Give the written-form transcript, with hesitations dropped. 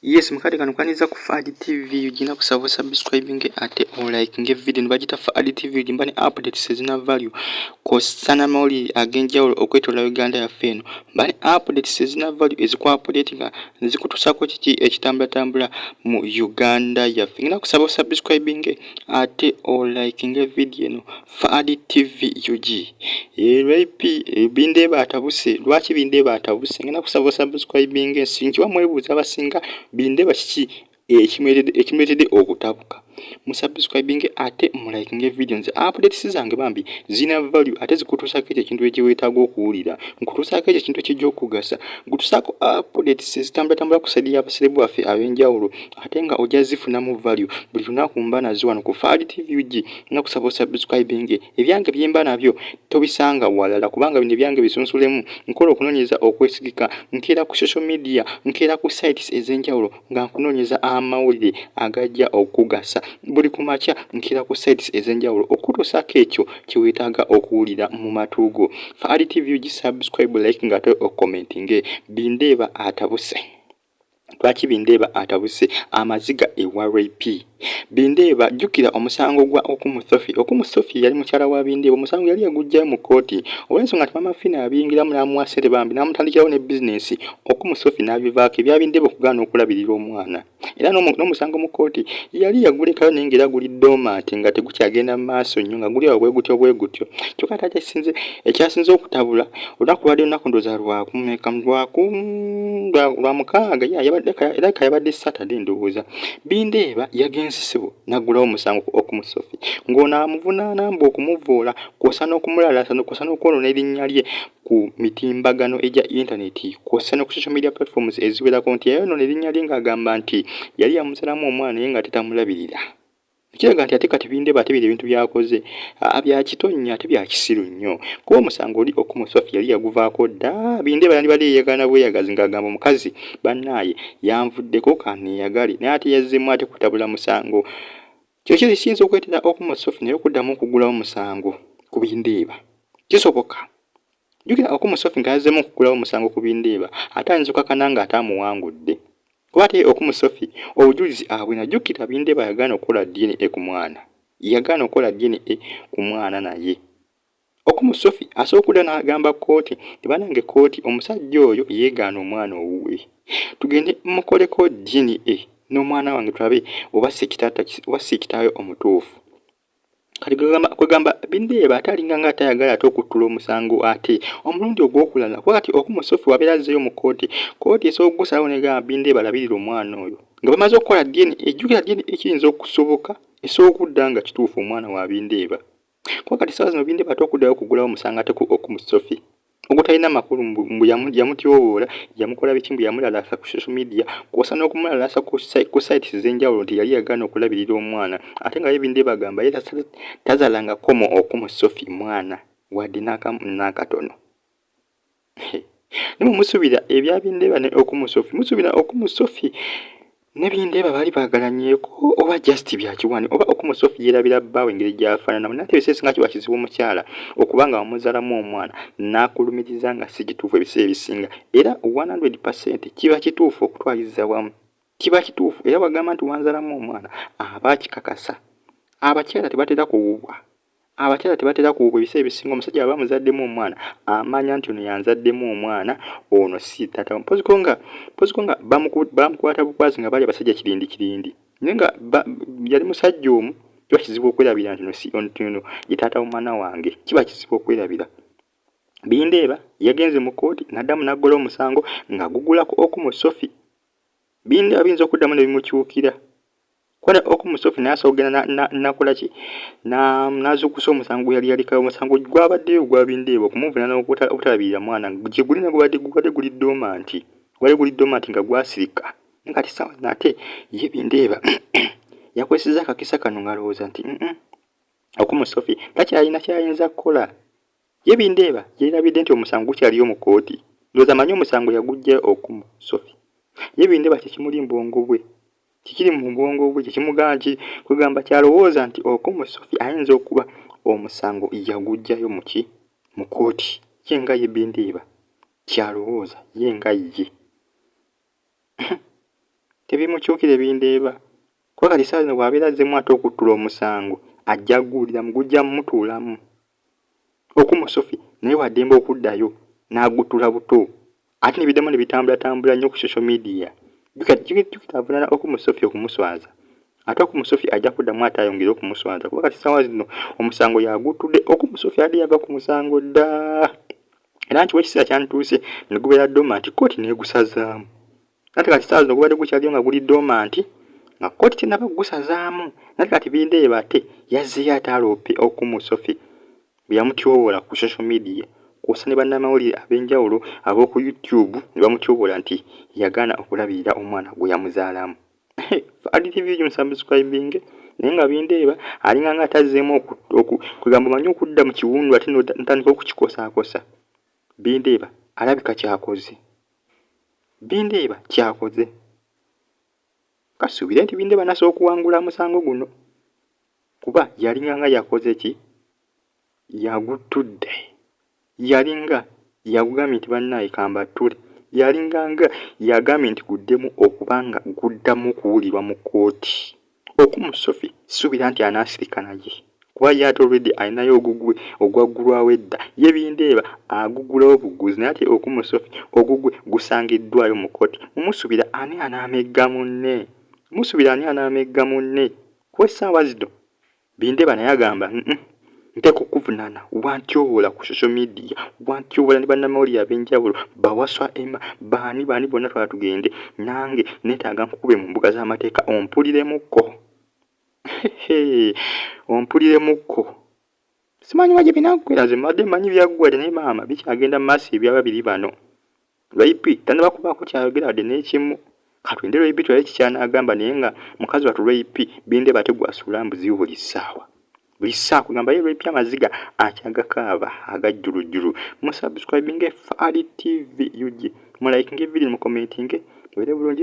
Yes, mukadde kano kaniza ku Fad TV ugina kusaba subscribing ate o liking video nibagita Fad TV ugimba ne updates ezina value kw'ossa n'amawulire ag'enjawulo okwetoloola Uganda yaffe eno. Mba ne updates ezina value ezikuwa update nga zikutuusaako kiki ekitambulatambula mu Uganda yaffe. Ngenda kusaba osubscribinge ate olikinge vidiyo eno Fahad TV UG. RIP Bindeeba atabuse. Lwaki Bindeeba atabuse? Ngenda kusaba osubscribinge nkiwa mwebuuza abasinga Bindeeba kiki ekimuleetedde okutabuka. Musubscribinge ate mulikinge video. Nze updates zange bambi zirina value ate zikutuusaako ekyo ekintu ekiweetaaga okuwulira, nkutuusaako ekyo ekintu ekijja okugasa, nkutuusaako updates ezitambulatambula ku side y'abaserebu baffe ab'enjawulo ate nga ojja zifunamu value buli lunaku. Mba nazo wano ku Fahad TV UG. Nakusaba osubscribinge. Ebyange byemba nabyo tobisanga walala kubanga bino ebyange bisunsulemu. Nkola okunoonyereza okwesigika, nkeera ku social media, nkeera ku sites ez'enjawulo nga nkunoonyeza amawulire agajja okugasa. Buli ku makya nkeera ku sites ez'enjawulo okutuusaako ekyo kye weetaaga okuwulira mu matu go. Fahad TV UG, subscribe, like ng'ate ocommentinge. Bindeeba atabuse. Lwaki Bindeeba atabuse? Amaziga ewa RIP Bindeeba. Jjukira omusango gwa Okumu Sophie. Okumu Sophie yali mukyala wa Bindeeba. Omusango yali yaguggyayo mu kkooti olw'ensonga nti Mama Fina abiyingiramu n'amuwa ssente bambi n'amutandikirawo ne bizinensi. Okumu Sophie n'abivaako ebya Bindeeba okugaana okulabirira omwana, era n'omusango mu kkooti yali yagulekayo naye ng'era guli dormant, nga tegukyagenda mu maaso nnyo, nga guli awo bwe gutyo bwe gutyo. Kyokka ate ekyasinze okutabula, olunaku lwadde lunaku ndowooza lwakumeka, lwa mukaaga, erabika yabadde Saturday ndowooza, Bindeeba yagenze ssebo n'aggulawo omusango Okumu Sophie ng'ono amuvunaana mbu okumuvvoola kw'ossa n'okumulalaasa, kw'ossa n'okwonoona erinnya lye ku mitimbagano egya intaneti, kw'ossa ne ku social media platforms eziwerako, nti yayonoona erinnya lye ng'agamba nti yali yamuzaalamu omwana naye nga tetamulabirira. Kiraga nti ate kati Bindeeba ate bino ebintu by'akoze bya kito nnyo ate bya kisiru nnyo, kuba omusango oli Okumu Sophie yali yaguvaako dda. Bindeeba yandibadde yeeyagala bweyagazi ng'agamba omukazi bannaaye yanvuddeko kanneeyagale, naye ate yazzeemu ate kutabula musango. Kyo kiyinza okuleetera Okumu Sophie naye okuddamu okuggulawo omusango ku Bindeeba, kisoboka. Jjukira Okumu Sophie nga yazzeemu okuggulawo omusango ku Bindeeba, ate ayinza okukakana ng'ate amuwangudde, kuba ate Okumu Sophie obujulizi abwina. Jjukira Bindeeba yagaana okukola DNA ku mwana, yagaana okukola DNA ku mwana, naye Okumu Sophie asobola okudda n'agamba kkooti nti bannange kkooti, omusajja oyo yeegaana omwana owuwe, tugende mukoleko DNA n'omwana wange tulabe oba si kitaawe omutuufu. Kati kwegamba Bindeeba ate alinga nga atayagala ate okuttula omusango ate omulundi ogw'okulala, kuba kati Okumu Sophie wabeera azzeeyo mu kkooti, kkooti esobola okugusalawo negamba Bindeeba alabirira omwana oyo nga bamaze okukola DNA. Ejjukira DNA kiyinza okusoboka, esobola okudda nga kituufu omwana wa Bindeeba, kuba kati essaawa zino Bindeeba ate okuddayo okuggulawo omusango ate ku Okumu Sophie ogutalina makulu, mbu yamutyoboola, yamukola biki, mbu yamulalasa ku social media kw'ossa n'okumulalasa ku sites ez'enjawulo nti yali yagaana okulabirira omwana, ate nga ye Bindeeba agamba ye tazaalangako mu Okumu Sophie mwana wadde n'akatono. Naye musuubira ebya Bindeeba ne Okumu Sophie, musuubira Okumu Sophie ne Bindeeba baali baagalanyeeko oba just bya kiwani, oba Okumu Sophie yeerabira bbaawe engeri gy'afaananamu? Naye ate ebiseera ebisinga kiba kizibu omukyala okuba nga wamuzaalamu omwana n'akulumiriza nga si kituufu. Ebiseera ebisinga era 100% kiba kituufu, okutwaliza wamu kiba kituufu, era bw'agamba nti wanzaalamu omwana aba akikakasa. Abakyala tebatera kuwubwa, abakyala tebatera kuwubwa. Ebiseera ebisinga omusajja aba amuzaddemu omwana amanya nti ono yanzaddemu omwana, ono si taata, mpoziko nga bamukwata bukwasi nga bali abasajja kirindi kirindi, naye nga yali musajja omu, kiba kizibu okwerabira nti no si nti ono ye taata w'omwana wange, kiba kizibu okwerabira. Bindeeba yagenze mu kkooti n'addamu n'aggola omusango nga gugulako Okumu Sophie. Bindeeba biyinza okuddamu ne bimukyukira, kuba Okumu Sophie naye asobola okugenda nakola ki, n'azuukusa omusango gwe yali yalekayo, omusango gwabaddeyo ogwa Bindeeba okumuvunaana obutalabirira mwana gye guli ne gubadde guli dormant, gwali guli dormant nga gwasirika. Naye kati ssaawa zino ate ye Bindeeba yakozesezza akakisa kano ng'alowooza nti Okumu Sophie takyalina ky'ayinza kukola. Ye Bindeeba yeerabidde nti omusango gukyaliyo mu kkooti. Ndowooza amanyi omusango yaguggyayo Okumu Sophie. Ye Bindeeba kyekimuli mu bwongo bwe, kikiri mu bwongo bwe kyekimugamba ki, kwegamba kyalowooza nti Okumu Sophie ayinza okuba omusango yaguggyayo mu ki, mu kkooti. Ye nga ye Bindeeba kyalowooza ye nga ye. Tebiimukyukire Bindeeba kuba kati essaawa zino bw'abeera azzeemu ate okuttula omusango ajja guwuliramu gujja mmutuulamu. Okumu Sophie naye wa ddembe okuddayo n'aguttula buto ate ne biddamu ne bitambulatambula nnyo ku social media. Jjukira avunaana Okumu Sophie okumuswaza ate Okumu Sophie ajja kuddamu ate ayongere okumuswaza kuba kati ssaawa zino omusango yaguttudde. Okumu Sophie abadde yava ku musango dda era nti ekiseera kyantuuse ne gubeera dormant kkooti n'egusazaamu. Anti kati ssaawa zino gubadde gukyaliyo nga guli dormant nga kkooti tennaba kugusazaamu. Anti kati Bindeeba ate yazzeeyo ate aloope Okumu Sophie bwe yamutyoboola ku social media kw'ossa ne bannamawulire ab'enjawulo ab'oku YouTube ne bamutyoboola nti yagaana okulabirira omwana gwe yamuzaalamu. Fahad TV musubscribinge naye nga Bindeeba alinga nga atazzeemu kwegamba omanyi okudda mu kiwundu ate n'otandika okukikosaakosa. Bindeeba alabika ky'akoze. Bindeeba ky'akoze. Kasuubire nti Bindeeba anasobola okuwangula omusango guno kuba yalinga nga yakoze ki? Yaguttudde. Yalinga yagambye nti bannaaye kambattule. Yalinga nga yagambye nti guddemu okuba nga guddamu okuwulirwa mu kkooti. Okumu Sophie sisuubira nti anaasirika naye kuba ye ate already alinayo ogugwe ogwaggulwawo edda. Ye Bindeeba agugulawo buguzi naye ate Okumu Sophie ogugwe gusangiddwayo mu kkooti. Mumusuubira ani anaamegga munne? Musuubira ani anaamegga munne? Kuba essaawa zino Bindeeba naye agamba nteekwa okukuvunaana wantyoboola ku social media, wantyoboola ne bannamawulire ab'enjawulo bawaswa Emma baani baani bonna twala tugende nange neetaaga nkukube mu mbuga z'amateeka ompuliremukko. Ompuliremukko. Simanyi wa gye binaggwera nze mbadde mmanyi byaggwa dda naye maama bikyagenda mu maaso eby'ababiri bano. Ray P tannaba kubaako ky'ayogera wadde n'ekimu. Katulinde Ray P tulabe ki ky'anaagamba naye nga mukazi wattu Ray P Bindeeba ate gw'asuula mbuzibu buli ssaawa. Buli ssaawa kwegamba ye Ray P amaziga akyagakaaba agajjulujjulu. Musubscribinge Fahad TV UG. Mulikinge video mucommentinge mubeere bulungi.